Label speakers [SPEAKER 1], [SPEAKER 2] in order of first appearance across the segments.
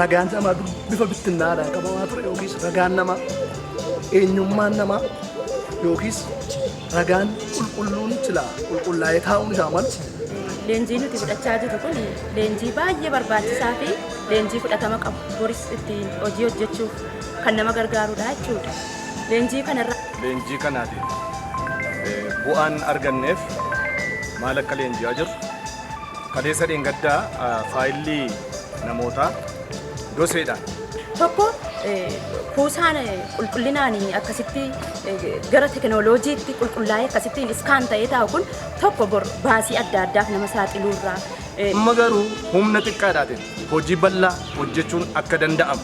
[SPEAKER 1] Ragaan namaa bifa bittinnaadhaan qabamaa ture yookiis ragaan namaa, eenyummaan namaa yookiis ragaan qulqulluun silaa qulqullaa'ee taa'uun isaa malu.
[SPEAKER 2] Leenjii nuti fudhachaa jirru kun leenjii baay'ee barbaachisaa fi leenjii fudhatama qabu, boris ittiin hojii hojjechuuf kan nama gargaarudha jechuudha. Leenjii kanarra.
[SPEAKER 3] Leenjii kanaatiin bu'aan arganneef maal akka leenji'aa jirru, kaleessa dheengaddaa faayilli namootaa doseedhaan.
[SPEAKER 2] Tokko, kuusaan qulqullinaan akkasitti gara teknooloojiitti qulqullaa'ee akkasittiin scan ta'ee taa'u kun tokko bor baasii adda addaaf nama saaxiluurraa.
[SPEAKER 3] Amma garuu humna xiqqaadhaatiin hojii bal'aa hojjechuun akka danda'amu.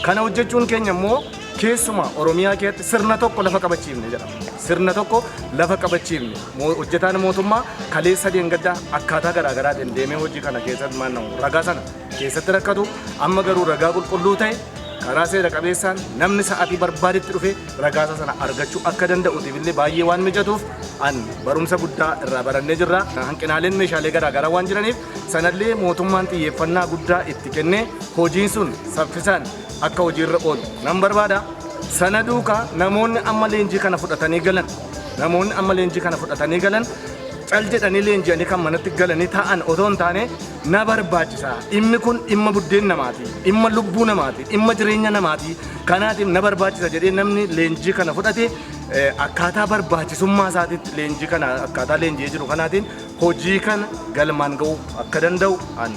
[SPEAKER 3] Kana hojjechuun keenya immoo keessumaa Oromiyaa keessatti sirna tokko lafa qabachiifne jedhama. Sirna tokko lafa qabachiifne. Hojjetaan mootummaa kaleessa dheengaddaa akkaataa garaagaraatiin deemee hojii kana keessatti maanna'u ragaa sana keessatti rakkatu, amma garuu ragaa qulqulluu ta'e karaa seera qabeessaan namni sa'aatii barbaadetti dhufe ragaa isaa sana argachuu akka danda'uutiif illee baay'ee waan mijatuuf an barumsa guddaa irraa barannee jirra. Hanqinaaleen meeshaalee garaagaraa waan jiraniif sanallee mootummaan xiyyeeffannaa guddaa itti kennee hojiin sun saffisaan akka hojiirra oolu nan barbaada. Sana duukaa namoonni amma leenjii kana fudhatanii galan, namoonni amma leenjii kana fudhatanii galan cal jedhanii leenji'anii kan manatti galanii taa'an otoo hin taane, na barbaachisa. Dhimmi kun dhimma buddeen namaati, dhimma lubbuu namaati, dhimma jireenya namaati. Kanaatiif na barbaachisa jedhee namni leenjii kana fudhate akkaataa barbaachisummaa isaatiitti leenjii kana akkaataa leenji'ee jiru kanaatiin hojii kana galmaan ga'uu akka danda'u an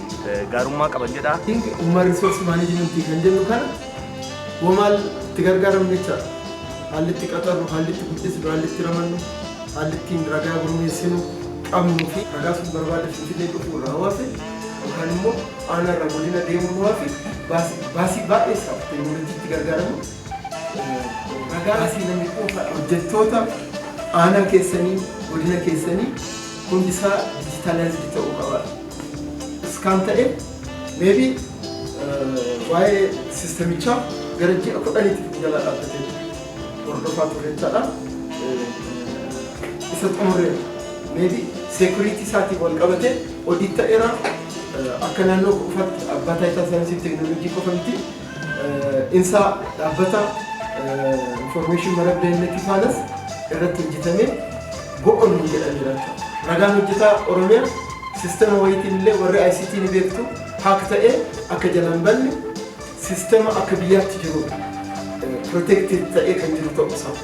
[SPEAKER 3] gaarummaa qaban jedha.
[SPEAKER 4] Human resource management kan jennu kana maal itti gargaaramnu jechaadha. Haalli itti qaxarru, haalli itti guddisnu, haalli itti ramannu, haalli ittiin ragaa gurmeessinu qabnuu fi ragaa sun barbaada Finfinnee dhufuu irraa hafe yookaan immoo aanaa irraa godina deemuu hafe baasii baay'ee isaaf teekinooloojiitti gargaaramu ragaa asii namni dhuunfaa hojjettoota aanaa keessanii, godina keessanii hundi isaa digitalized ta'uu qaba. Scan ta'e maybe waa'ee sistemichaa gara ji'a 10tti jala dhaabbatee hordofaa ture jechaadha. Isa xumurreera. Maybe security isaatiin wal qabatee audit ta'eera, akka naannoo qofaatti abbaa taayitaa saayinsii fi teekinooloojii qofa miti. Insaa dhaabbata information marab ደህንነት faanas irratti hojjetamee go'oon nu jedhameera jechuudha. Ragaan hojjetaa Oromiyaa sistema wayitiin illee warri ICT ni beektu, hack ta'ee akka jalaan banne sistema akka biyyaatti jiru protected ta'ee kan jiru ta'uu isaa.